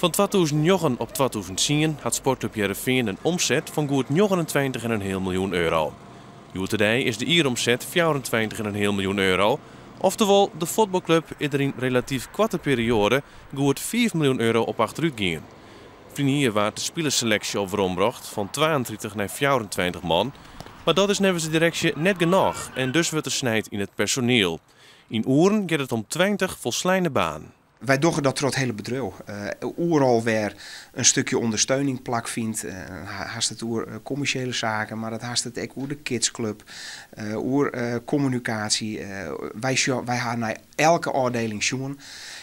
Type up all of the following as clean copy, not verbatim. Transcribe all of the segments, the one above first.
Fan 2009 op 2010 hat Sportklup Hearrenfean in omset fan goed 29,5 miljoen euro. Hjoed-de-dei is de jieromset 24,5 miljoen euro. Oftewol, de fuotbalklup is der yn relatyf koarte perioade goed 5 miljoen euro op achterút gien. Ferline jier waard de spilerseleksje al werombrocht fan 32 nei 24 man. Mar dat is neffens de direksje net genôch en dus wurdt der snijd yn it personiel. Yn oeren giet it om 20 folsleine banen. Wy dogge dat troch it hiele bedriuw. Oeral wêr in stikje ûndersteuning plakfynt, hast it oer kommersjele saken, mar dat hast it ek oer de kidsclub, oer kommunikaasje. Wy wy ha nei elke ôfdieling sjoen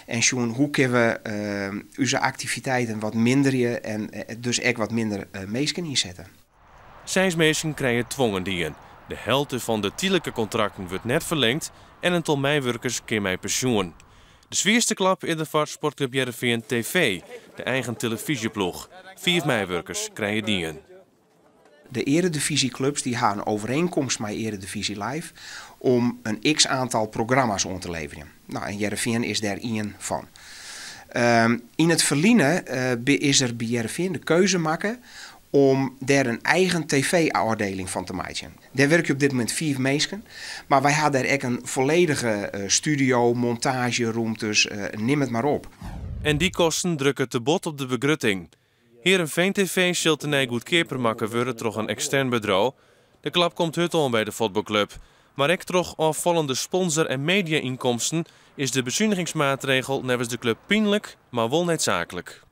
en sjoen hoe kinne we ús aktiviteiten wat minderje en dus ek wat minder minsken ynsette. Seis minsken krije twongen dien. De helte fan de tydlike kontrakten wurdt net ferlingd en in tal meiwurkers kin mei pensjoen. De swierste klap is der foar Sportklup Hearrenfean TV, de eigen telefyzjeploech. Fiif meiwurkers krije dien. De earedifyzjeklups dy ha in oerienkomst mei Eredivisie Live om in x oantal programma's oan te leverjen. No, en Hearrenfean is dêr ien fan. Yn it ferline is der by Hearrenfean de keuze makke om dêr in eigen tv-ôfdieling fan te meitsjen. Dêr wurkje op dit momint fiif minsken, mar wy ha dêr ek in folledige studio, montaazjerûmtes, nim it mar op. En dy kosten drukke te bot op de begrutting. Hearrenfean TV sil tenei goedkeaper makke wurde troch in ekstern bedriuw. De klap komt hurd oan by de fuotbalklup. Mar ek troch ôffallende sponsor- en media-ynkomsten is de besunigingsmaatregel neffens de klup pynlik, mar wol needsaaklik.